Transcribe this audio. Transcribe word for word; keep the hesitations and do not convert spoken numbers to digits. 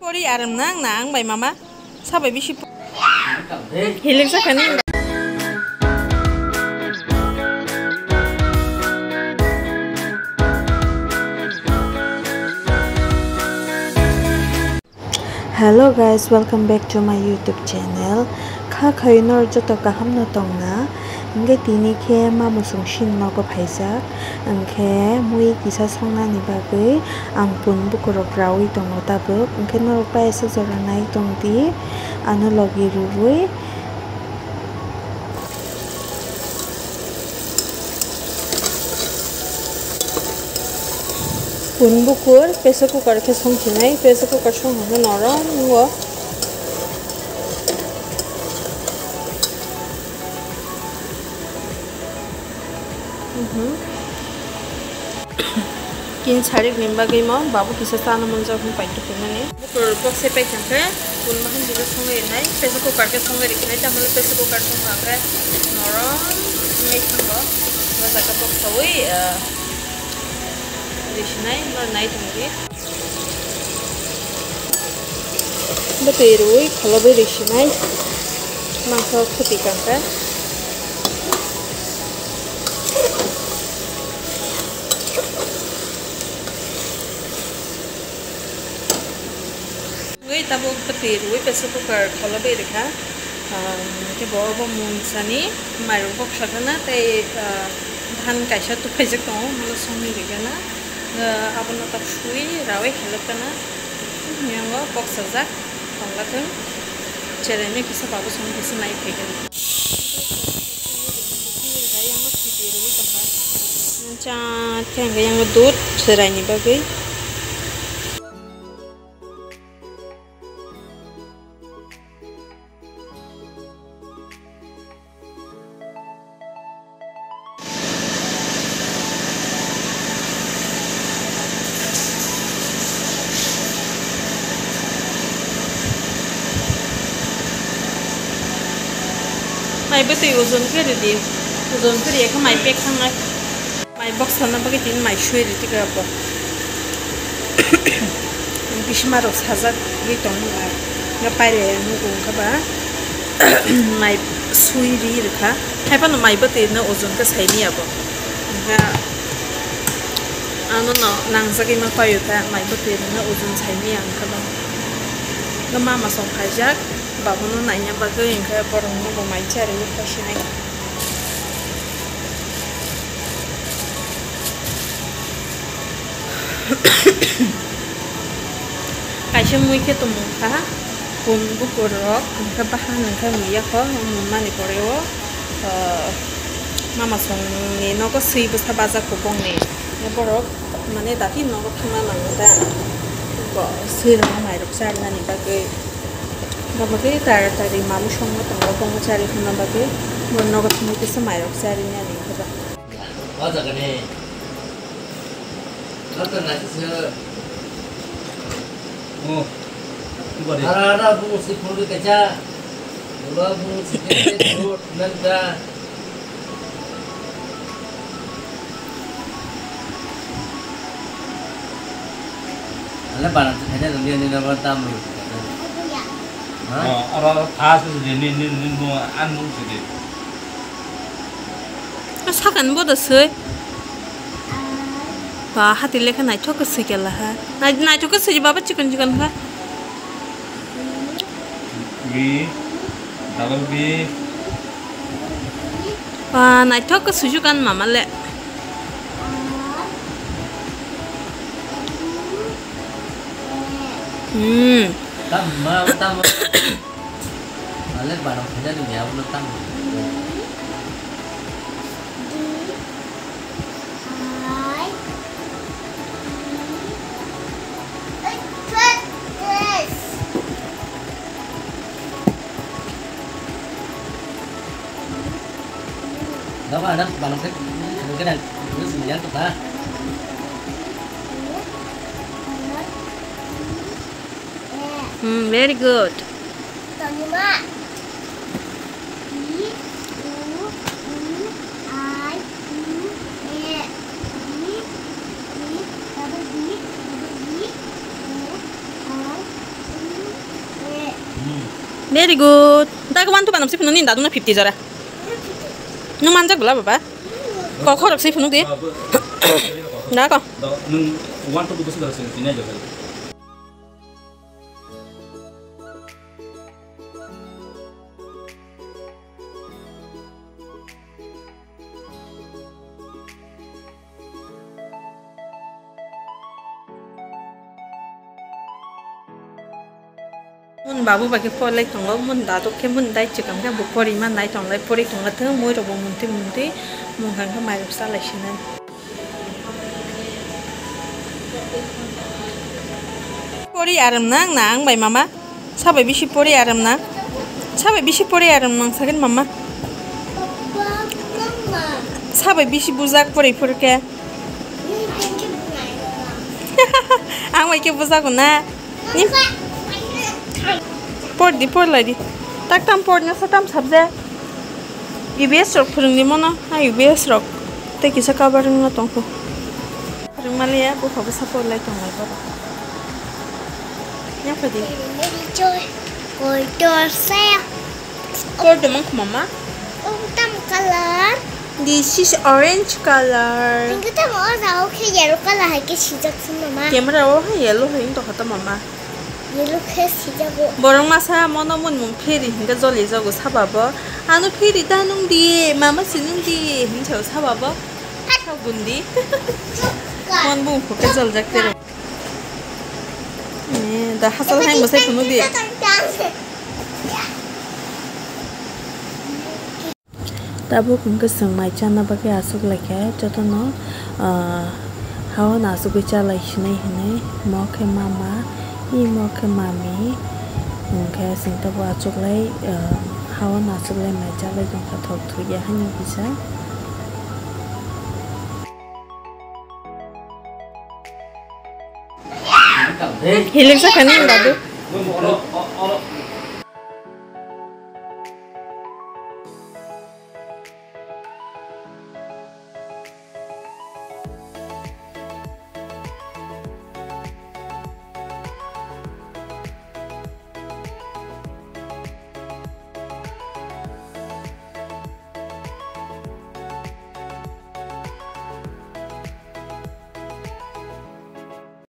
Pori aram nang na ang bai mama. Sabai bisi po-, hilik sakani. Hello guys, welcome back to my YouTube channel. Kha khawi nor joto kaham no tongna. Hingke tini khe mamo song sini nogo phaijak. Hingke mui kisa songnani bagwi ang pun bukurok rawi tongo tabuk. Hingke norok paisa jora nai tongdi. Ano logi rwui. Pun bukur pressure cooker khe song sinai, pressure cooker song hwnkhai norom wngo. Mhm. Kin sarik ni bagwi mo babu kisa chana manjak hwn paito hwnmani. Bukur box se paikha khe, kun maham jilo songwi rinai, pressure cooker khe songwi rikhinai, tamole pressure cooker songkha khe norom wngwi thango. O jaga box sawi, ah, risinai, no nai tongdi. Bo twi rwi kholobwi risinai, mangso khuti kangkha. Wngwi tabuk kwtwi rwui pressure cooker kholobwi rwkha. Ah, hwnkhe bo obo mungsani mairok boksa gana tei, ah, than kaisa tupaijak tongo, bono songwi rwgana. Ah, abono tabuk sui raui khelok gana. Yango boksajak tonglathung. Cheraino kisa babu song kisa nai phaigana. Yango sidi rwui tongkha. Chat khe hwnkhe yango dud cheraini bagwi. Mai bwtwi ojon khe rwdi, ojon khe rwya khe mai pek thangnai. Mai boksana bagwi tini mai sui rwdi khe abo. Bisima rok sajak ri tong lai. Nga pailai ang nugo wngkha ba. Mai sui ri rwkha. Hai phano mai bwtwi no ojon khe saini abo. Nga ano no nangjagwi ma paio ta mai bwtwi no ojon saini ang kha ba. Nga mama song phaijak. Babono naina bagwi hwnkhe borokno bo mai charwi phasinai. Kaisa mui khe tongmung kha, pun bukur rok hwnkhe bahan hwnkhe mui yakho, mui mani pore o, ah, mama songni nogo swi bwsa bajak kubungni borok. Mane dati nogo thangna nango da. Bo swi rwma mairok charinani bagwi. Bo bagwi taratari mamwi songma tongo, bomo chari hwnna bagwi. Bo nogo thangwi kisa mairok charinani hwnba. O jaga ni. Nokta naisisa. Oh. Ara, ara, bung si phone kaisa. Bula bung si kaisa, bro, nanda. Ale bana tu khaina nang dia ni na ba tam lu. Ha? Oh, aro khas ni, ni, ni, ni mo an mo si de. Sakan bo da swi. Ba, hati lekha naithok khe swi khe laha. Nai-, naithok khe swi baba chikon chikon kha. B, double B. Ba, naithok khe swi kan mama le. Hmm. Tam ma, tam. Ale barang punya dunia belum tam. Dapat ada barang ke, mungkin yang, yang kita. Hmm, very good. Tangima. I, U, U, E. D, D, double D, double D, O, R, Very good. Dago one two banam si phunuk ni dadu na fifty jora. Nung manjak bwla baba. Ko khorok si phunuk di. Da ko. Nung one two busi jora sini sini aja. Mun babu bai khe porlai tongo, mun daduk khe mun dai chikam khe bo pori ma nai tonglai, pori tongo thung, mui rok bo muntui muntui mung kha khe mai rok cha lai sinai. Pori aram nang na ang bai mama? Sabai bisi pori aram nang? Sabai bisi pori aram nang sakin mama? Sabai bisi bujak pori phurke? Ang bai khe bujago na? Ni? Por di, por lai di. Tak tam por na sa tam subject? U B S rok phwrwng di mono, ha U B S rok. Tei kisa cover wngna tongkho. Phwrwng maliya, bupha bwsa por lai tong lai borok. Yapha di. Koi tor se. Kor de mangkho mama. Oh, tam color. This is orange color. Hingke tam o jaga o khe yellow color hai khe sijak se mama. Camera o hai yellow hai wng tongkha ta mama. Yellow khe sijago. Borok masa mono mun mung phiri hingke joli jago saba bo. Ano phiri da nung di, mama si nung di, hinsa saba bo. Sa gundi. Mon bung photo joljak tere. Eh, da hasal hai mwsai phunuk di. Tabuk hwnkhe chwng mai chana bagwi achuk laikha, jotono, ah, hao no achugwi chalai sinai hinwi, mo khe mama, imo khe mami, hwnkhe chwng tabuk achuklai, ah, hao no achuklai mai chalai tongkha thok thukya hani kisa. Hilik sa kani dadu.